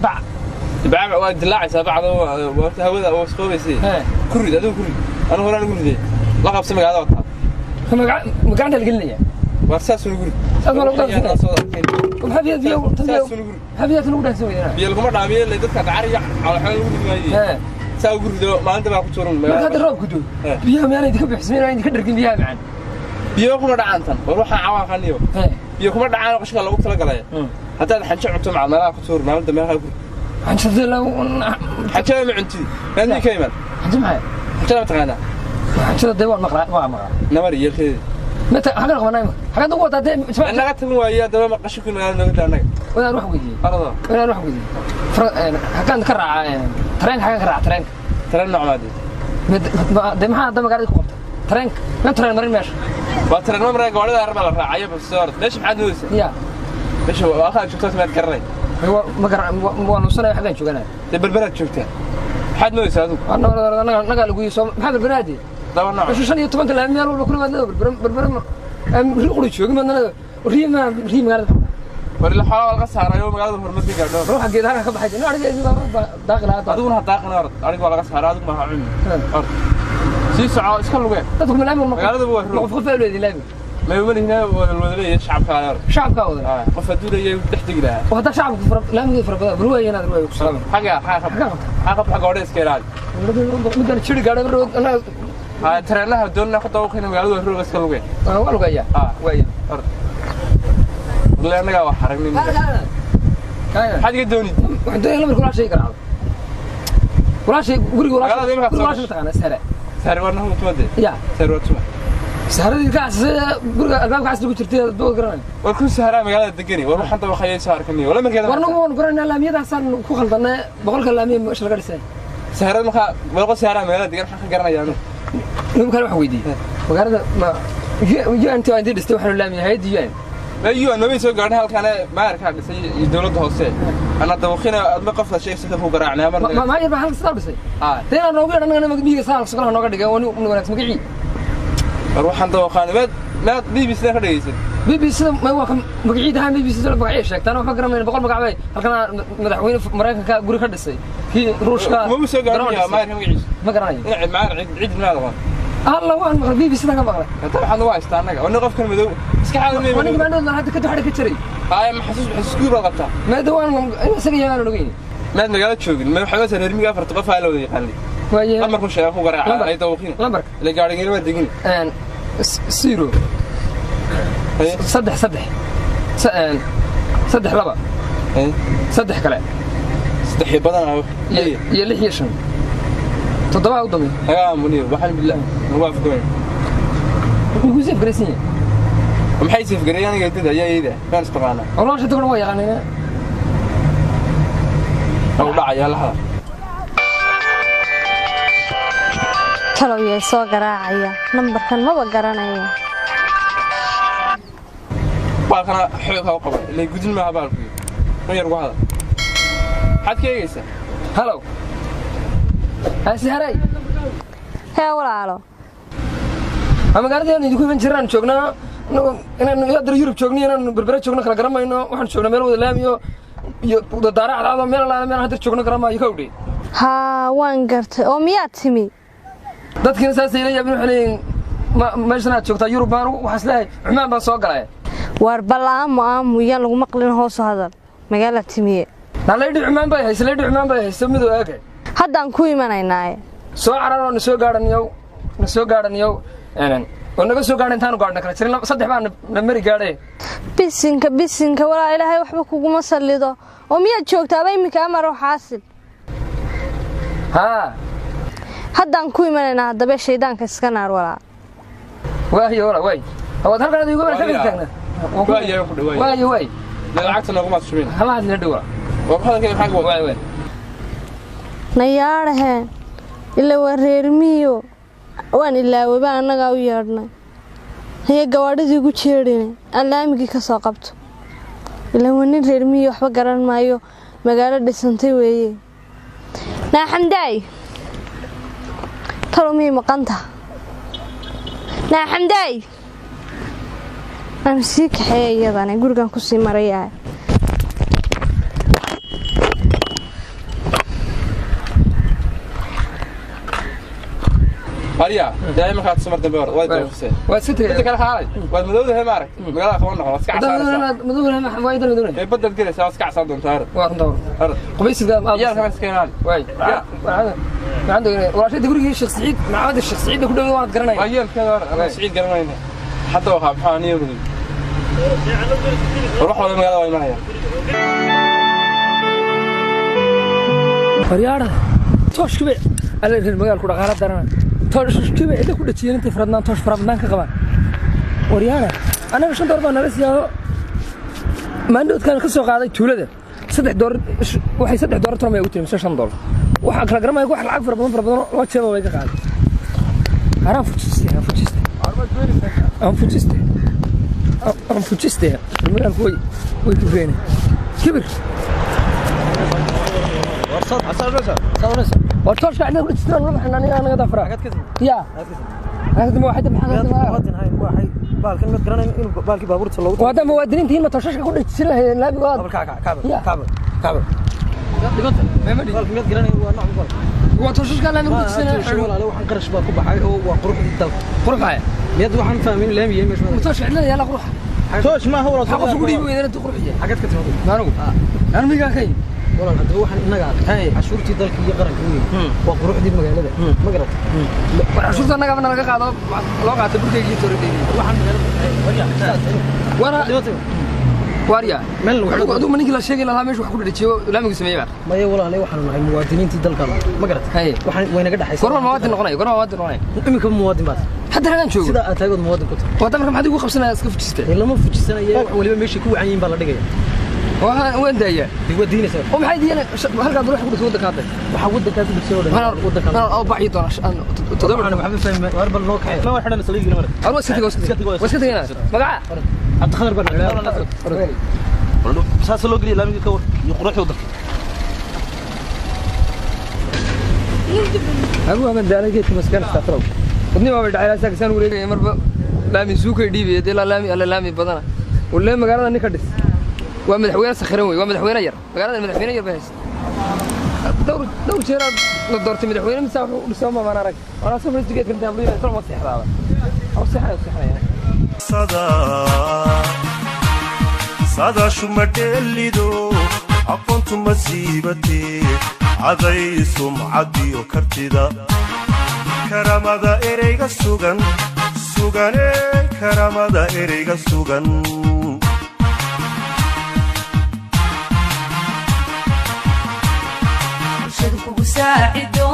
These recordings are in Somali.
Bac. Bac waa dilaacaysaa, bacda waa hawada oo wasqoobaysay. Ku rid adigu, ku rid, anu horaan ugu riday. La qabsa magaalada wataa. Gacanta la gelinaya. Waar saas ugu rid. Saas ma lagu dhaansanaya? Maxaa biyo biyo Saas ugu rid. Maxaa biyaha lagu dhaansan weydana? Biyo laguma dhaamiyo, le dadka dacar iyo caloxoon lagu ridi maayo. Saa ugu rido, maalinta baa ku tuuran. Marka hadda roobku doo, biyaha miyaana idinka bixismin, inaan idinka dhargin biyaha macaan? Biyo kuma dhacaan tan. War waxaan cawaanqaniyo biyo kuma dhacaan, qashka loogu talagalay. Haddaad xanjo cunto, maca meelaha ku tuur, maalinta meelaha ku Xanjada la Xanjada ma cuntid? Maadii ka iman? Xanjo maxay? Xanjada ma taqaanaa? Xanjada dee waan maqlaa, waa maqlaa. Namar yeelkeeda. Mata xagan qabanay, xagan ugu wadaa dee? Naga tagan waaye haddaba, ma qashinka magaalada nooga daa annaga. Wadaan wax weydiiyey. Arado. Wadaan wax weydiiyey, xagaan ka raaca tareenka? Xagaan ka raaca tareenka? Tareen noocmaadee? Dee maxaa hadda magaalada ku qabta tareenka? Ma tareen marin meesha? Waa tareen ma marin, gawaarida yar baa la raacaya. Balse meesha maxaad moodaysaa? Ya. Meesha waa halkaad joogtaa, maad garanay? Ma garan, waa nuusanaya xaggaan jooganaya. Dee Berberaad joogtaa, maxaad moodaysaa adigu? Nagaa lagu soo maxaa Berberaadee? Daba nooc. Meesha 15-ka laami meel walba kula maad leedahay. Berbera ri quri joogin maad leedahay, ri ma ri magaalada. War ila xoolaa waa laga saaray oo magaalada horumar ka gaadho. Ruuxa geed halka ka baxay in ariga daaqi lahaa. Adiguna ha daaqin, orod. Ariga waa laga saaray, adigu ma ha cuni. Orod, sii soco, iska lugee. Dadku ma laami magaalada waa roog. Qof qof baa leeyahay laami. Ma malihina, waa wada leeyahay shacabka, orod. Shacabka wada. Qof hadduu leeyahay dhex degi lahaa. Oo hadda shacabku fara laamiga fara badan bal waayeen aad waay ku salaam. Xaga xaga qabta? Xaga qabta, gaadhi iska ilaali. Midaan jiri gaadhay annaga. Ha tareenaha doonina ku dawqina, magaalada waa roog, iska lugee. Waa lugaya. Waaya. Orod. Wallahi annagaa wax aragnay. Maxaad iga doonid? Waxaan doonaya lambarka walaashay garaacdo. Walaashay guriga Magaalada walaashay imika guriga soo walaashay mataqaanaa Sahra? Sahri waa nahu tumade. Ya. Sahri waa tuma? Sahradii ka casisay guriga albaabka casri ku jirtay dad garanay. War ku sahraa magaalada degani, war waxaan dabaqayay soo arkaniyo wala markeeda. War nagu waan garanaa, laamiyadaasaan ku khaldanay, 100-ka laamiya meesha laga dhisay. Sahrada markaa walqo sahraa magaalada degan, maxaan ka garanayaa anu? Nimanka kale waxaan weydiiyey magaalada ma UN t intii dhistay waxaanu laamiya hay'adda UN. Ma UN mabay soo gaadhin halkaana, maayarkaa dhisay iyo dowladda hoose. Ana dabaqina adma qofka sheegaysa ku garaacnaa mar. Maayar baa halka sidaa u dhisay dee inaan noogu yeedhan annagana miyiga saa sugalaha nooga dhigay oo nin wanaagsan magacii. War waxaan dabaqaana maad BBC ka dhegaysan? BBC ma waa magaciida ahaan BBC magacyo sheegtaan, waxba garanayna, 100 magac bay halkana. Madaxweyne Maraykanka guri ka dhisay, kii Ruushka. Kuma soo gaadhin maayarka magaciisa? Ma garanayo. Dhinac maayar cid maad aqoon. Alla waan maqlay, BBC ka maqlay. Hadda waxaan ugu haystaa annaga oo nin qofkan madow iska xaadir waa ninka maandhood hadda ka duxadha ka jiray. Haya, ma xasuus xasuus guur baad qabtaa? Maada waan in isaga yahaan ogeyn. Maad magaalo joogin? Ma waxaa reer miyiga afarta qof aa la wada yaqaanay. Waaye. Lambarku sheega ku garaaca ay dawqina. Lambarka. Ila gaadhigeena waa degin. 0 3 3 3 2 3 kale. Saddex iyo badan ah. Iyo 6 iyo 5 7 u dambe. Haga muniyo, waxaan billah nagu afgoyn. Wuxuu ku seef garaysan yahay. Maxay seef gareeyaan aniga dad ayaa iyada maan istaqaana. Walaasha dadka waa yaqaaneen. Aw dhacaya lahada. Talow yay soo garaacaya nambarkan? Maba garanaya. Baalkana xoog ha u qaban, ilaa gudin maaha baalku. Ma yar ugu hada, maxaad ka eegaysaa? Halow hasi haray. Hee walaalo. Waa magaaladii idinku iman jiraan joognaa inaanu haddana Yurub joogno, inaanu Berbera joogno kala garamayno. Waxaan joognaa meel wada laamiyo iyo daara cadcado, meel alaala meel hadda joogno garamaayo kawdhe. Haa, waan gartay. Oo miyaad timi? Dadkiina saasay la yaabin, waxay leeyihiin meeshan aad joogtaa Yurub baan, waxaa isleeyahay Cumaan baan soo galay. Waar bal aamu aamu, yaan lagu maqlin, hoosu hadal. Magaala timiye? Laydhi Cumaan bay hayse, laydhi Cumaan bay hayse midoo eegay. Haddaan ku imanaynaaye. Soo cararoo na soo gaadhaniyow, na soo gaadhaniyow oo naga soo gaadha intaanu gaadhna kala jirin, saddex baa na mari gaadhay. Bisinka bisinka, walaa ilaahay waxba kuguma sallido. Oo miyaad joogtaaba iminka amar xaasil? Haa. Haddaan ku imanaynaa haddaba, shaydaanka iska naar walaa. Waayo wala waay, waad halkan adigu ka taagnaa. Waayo ku dhawaay. Waayo waay. Lacagta nooguma shubin. Hala hadlina dhow wala. Waa maxaa maxaa ku waay waay. Nayaadhahe, ilaa waa reer miyo, waan ilaaway baan annagaa u yeedhnay. Haye, gawaadhidii igu jeedhine aan laamigii ka soo qabto. Ilaa waa nin reer miyo, waxba garan maayo, magaalo dhisantay weeye. Naa Xamdaay, talow miyay maqanta? Naa Xamdaay, aan sii kaxeeya iyadana gurigan kusii marayaa. Waryaa, dee markaad sumar dambe hor way doofisay. Waa iska Inta tegaya. kale xaalay waad madowdahay, ma arag magaalada kama noqon, waad iska casaanaysaa. Madowna waa idan madowna. Ee badad gelaysaa, waad iska casaan doontaa. Arag. Waa runta, waa. Arag. Qubaysiga aad. Ciyaalkana iska ilaali. Waay. Waxaan doonay walaashayda gurigii Sheekh Saciid, maxamed Sheekh Saciid ku dhow waan garanaya. Waa yeelkeeda arag, anaa Siciid garanayna hadda waxaa maxaa niyo madow. War wax walba magaalada waa imanaya. Waryaara, tooshkibe alla reer magaalku dhaqaala darana, tooshkibe cidda ku dhajiyeen intay faradnaan toosh farabadnaan ka qabaan. Waryaara, annaga 5 door baa nala siiyaayo, maandhoodkaan ka soo qaaday tuulada 3 door, waxay 3 door toban bay ugu tiri mise 5 door, waxaa kala garanmaya wax lacag fara badan fara badan loo jeeba way ka qaaday. Anaan fujiste, aan fujiste, aan fujiste, aan fujiste. Reer magaalku way kibreen, kibir. War tooshka cidda ku dhajistaan wala baxnaan anaga daafara ya هذا ما واحد وهذا muwaadiniinta ma tooshashka ku dhajisan lahayd laabiga waa tooshashka laamiga ku dhajisan quruxaya tooshka cidlada yaala quruxa maxaa qofku ku dhiibi weydana intuu quruxiya. Maanugu anu migaa ka yimi. Cashuurtii dalka iyo qaranka weyn waa quruxdii magaalada, ma garat? War cashuurta annagaba nalaga qaado, loo qaatay burkayga iyo tooradeydi. Wara waarya. Meel lagu Adigu adigu ma ninkii la sheegay lahaa meesha wax ku dhadhajiyo laamigu sameeyey baa? Maya walaalay, waxaanu nahay muwaadiniintii dalka, ma garat? Haye. Waxaan way naga dhaxaysaa. Gorma muwaadin noqonaya? Gorma muwaadin noqonaya? Iminka muwaadin baad. Hadda ragaan joogo. Sidaa aad taagood muwaadin ku tahay. Waa marka maxaad igu qabsanaya iska fujista? Dee lama fujisanaya, wax waliba meeshay ku wacan yihiin baa la dhigaya. Waxaan waan daayaa. Dee waa diinaysaa. Oo maxay diyaana halkaa duruux ku dhigtay waddanka hadda? Waxaa waddankaa ku dhigsan oo dhan waddankaa. Anaan oo baxyi doona 7. Waxaan waxba fahmi, war bal noo kaxee. Anu waa iska tegay, waa iska tegay, waa iska tegayna magaca. Cabdikhadar baan la. Saas loo geliya laamiga ka war iyo quruxda waddanka. Anigu waa daalay geedka maskan istaafrow wadni waa dhacay laa saan wareegaya marba laami suukay dhiibaya dee laa laami alla laami badana walle magaalada ninka dhis waa madaxweyne sakhiran wey, waa madaxweyne yar, magaalada madaxweyne yar bay haysta. Dhowr dhowr jeer la doortay madaxweyne mise wuxuu u dhisoo ma arag anaa soo fadhiisto geedkan intaan buliyo ma seexdaaba aw seexaya seexanaya. Saadaashu ma dheelido, aqoontu ma siibatee, caday sumcadiyo kartida, karamada ereyga sugan sugane, karamada ereyga sugan. Bulshadu kugu saacido,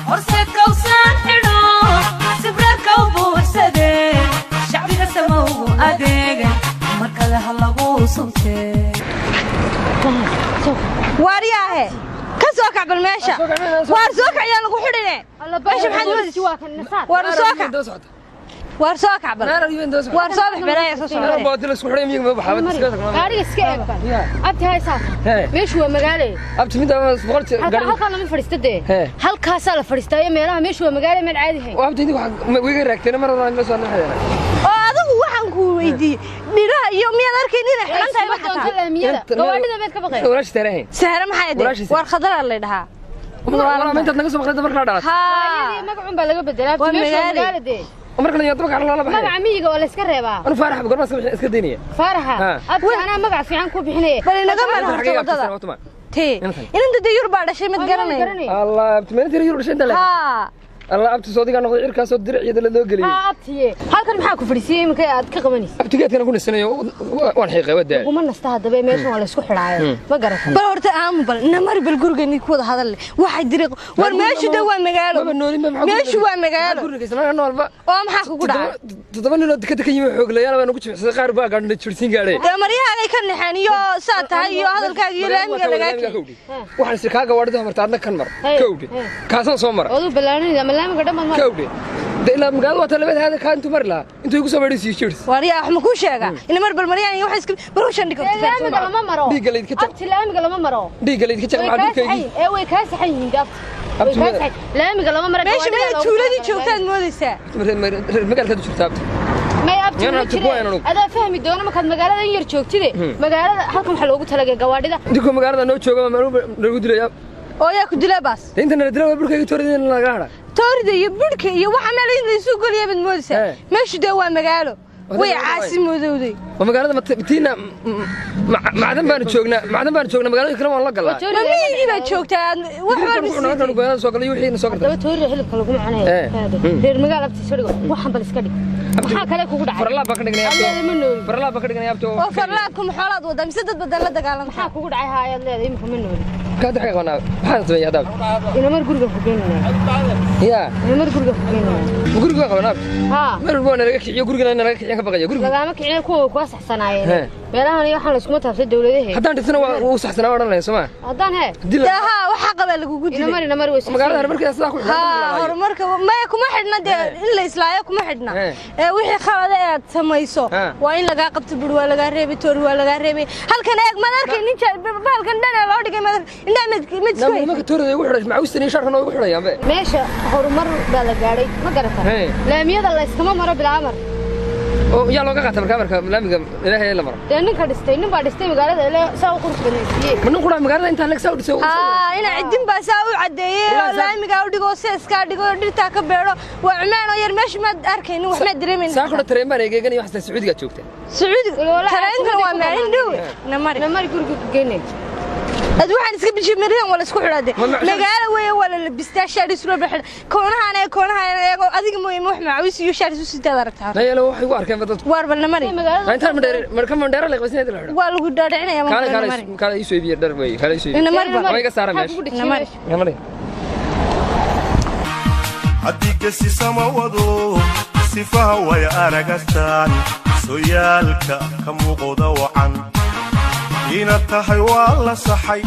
horseedka usaan xidho, sibraarka u buuxsade, shacbiga samowgu adeega, mar kale ha lagu suntee. Waaryaahe, ka soo kac bal meesha. Waar soo kac, yaa lagu xidhine meesha, maxaad moodaysaa? Waar soo kac, waar soo kac bal, waar soo bax, balaaya soo socda. Baadil isku xidhay miyiga ma baxaa iska tagno. Gaariga iska eeg bal. Abti haysaa. Meeshu waa magaale. Abti midda 100 jeer halka halkaa lama fadhiisto dee. Halkaasaa la fadhiistaayo meelaha, meeshu waa magaale, meel caadi hayn. Abti idinku wiiga raagteen mar hore ma soo naxayna. Oo adigu waxaan ku weydiiyey dhiraha iyo miyaad arkayn inay xidhan tahay ma waxa doonto taa laamiyada gawaadhida meed ka baqay. Walaashi taarahayn. Sahre maxay ahayd? Walaashiisa. Waar khadaraa la dhahaa. Walaa intaad naga soo maqlay marka la dhalat. Haa. Magacun baa laga bedelaa. Waa Abti meeshu waa magaale. magaale dee. Marka la yadaba kala la baxay. Magaca miyiga waa la iska reebaa. Anu faarax gorma iska daynaya. Faaraxa. Abti anaa magac fiican ku bixinaya. Bal inaga mar horta wadada tee inanta dee yur baa dhashay mid garanay. Allah, abti meel yar dhashay inta le. Haa. Allah, abti soodiga noqday cirkaasoo diracyada la loo geliyay. Haa abtiye, halkan maxaa ku fadhiisiyey iminka aad ka qabanaysa? Abti geedkana ku nisanayo, waan xiiqay, waa daal. Uma nasta haddaba, meeshan waa la isku xidhaayo, ma garata? Bal horta aamu, bal namari, bal gurigani ku wada hadal waxay diriiq. War meeshu de waa magaalo. Maba noolin ba maxaa. Meeshu waa magaalo. Gurigaysa marka noolba. Oo maxaa kugu dhacay? 7 nin oo dekada ka yimi xooglayaal baa nagu jimicsaday, qaar baa gaadhna jirsiin gaadhay. Dee maryahaagay ka naxeen iyo saa tahay iyo hadalkaaga iyo laamiga lagaa keenay. Waxaan isir kaaga waadhida marta adna kan mar kowdhi kaasaan soo mara. Odu ballaaranayda ama laamiga dhan baad mara. Kowdhi de ilaa magaalada waa talabada hada kaa intuu mari lahaa intuu igu soo madhay sii jirs. Waaryaa, wax ma kuu sheegaa ina mar bal maryahan iyo waxa iska bal hawshan dhigo. Dee laamiga lama maro. Dhiigga laydka jaq. Abti laamiga lama maro. Dhiigga laydka jaq way maxaa kaa saxan dhulkaygii. yihiin ee way kaa saxan yihiin de abti, way Abti kaa saxan, laamiga lama maro. Meesha gawaadhida miyaad loogu tuuladii talagalay. Joogtaad moodaysaa? Reer magaalkaad u jirtaa abti. May abti Yaan ma abti ku hayn jireen anugu. Adaa fahmi doona markaad magaalada in yar joogtide. Magaalada halkan waxaa loogu talagalay gawaadhida. Dinkoo magaalada noo jooga ma nagu dilaya. Oo yaa ku dilaa baas? Dee inta nala dila waa burkayga toorida in laga hadha. Toorida iyo budhka iyo waxa meel in laysu geliya baad moodaysaa. Meeshu dee waa magaalo. Waa way magaalo, caasi moodowday. Waa magaalada tiina macdan baanu joognaa, macdan baanu joognaa, magaalada kale waan la galnaa. Ma miyigii baad joogtaa aad wax walba Halkan siitay? Magaalada soo galay wixii soo gartay. Haddaba toorida hilibka laguma cunayo. Reer magaal abtiisa dhigo, waxan bal iska dhig. Maxaa kale kugu dhacay? Farlaab baan ka dhignay abto. Alleeda ma nooli. Farlaab baan ka dhignay abto. Oo farlaabka maxoolaad wadaa mise dad badan la dagaalamtaa? Maxaa kugu dhacay? Haayaad leedahay imika ma nooli. Ka daxay qonaa, maxaan sameeyay hadda? Inamar guriga ku geenaya. Yaa? Inamar guriga ku geenaya. Ma guriga qabanaa abto? Haa. Meel walba waa nalaga kiciyo, gurigana nalaga kiciyan ka baqaya guriga. Lagaama kicin, kuwa way kuwa saxsanaayeen meelahan iyo waxaan layskuma taabsay dowladahe. Haddaan dhisana waa uu saxsanaa odhan lahayn soo ma? Haddaan hee. Haddii Dee haa, waxa qabaa lagugu dilay. Inamar, inamar way magaalada horumarkeeda sidaa ku haa, horumarka maya kuma xidhna dee, in la islaayo kuma xidhna. Ee wixii khalada ee aad samayso waa in lagaa qabto. Bur waa lagaa reebay, toori waa lagaa reebay. Halkan eeg, maad arkay nin bahalkan dhan ee loo dhigay? Maad indhaha mid mid isku Nimanka toorida igu xidhay, macawistan iyo shaarkan oo igu xidhayaanbe. Meesha horumar baa la gaadhay, ma garata? Laamiyada layskama maro bilaa amar. Oo yaa looga qaata markaa marka laamiga ilaahay la maro? Dee ninka dhistay, nin baa dhistay magaalada ile saa u qurux badnaysiiyey. Ma nin qura magaalada intaa leeg saa u dhisay? Haa, ina cidin baa saa u caddeeyey oo laamigaa u dhigo, seeskaa dhigo, oo dhirtaa ka beero. Waa cumaan oo yar meesha, maad arkaynin, wax maad dareemaynin. Saa kudha tareen baan egeeganaya, waxaas Sacuudigaa joogta. Sacuudiga tareenkan waa maalin dhow. Namari, namari guriga ku geynay. Ad waxaan iska bijiy marihan waa la isku xidhaa de. Magaalo weeye, waa la labistaa, shaadh isula xidha. Koonahaan ee koonahaan eego, adiga mooye ma wax macawiis iyo shaadh isu sitaad aragtaa? Nayeelo waxay ugu arkeen ba dadku. Waar bal namari. Intaan mandheere marka mandheere la qabsanay la xidho. Waa lagu dhaadhicinaya. Kaale kaale namari. Kaale ii soo iibiye dhar weeye, kaale ii soo iibiye. Namari bal. Ama iga saara meesha. Namari. Namari. Haddii gesi sama wado sifaha way aragastaan sooyaalka ka muuqda wacan inaad tahay waa la saxay.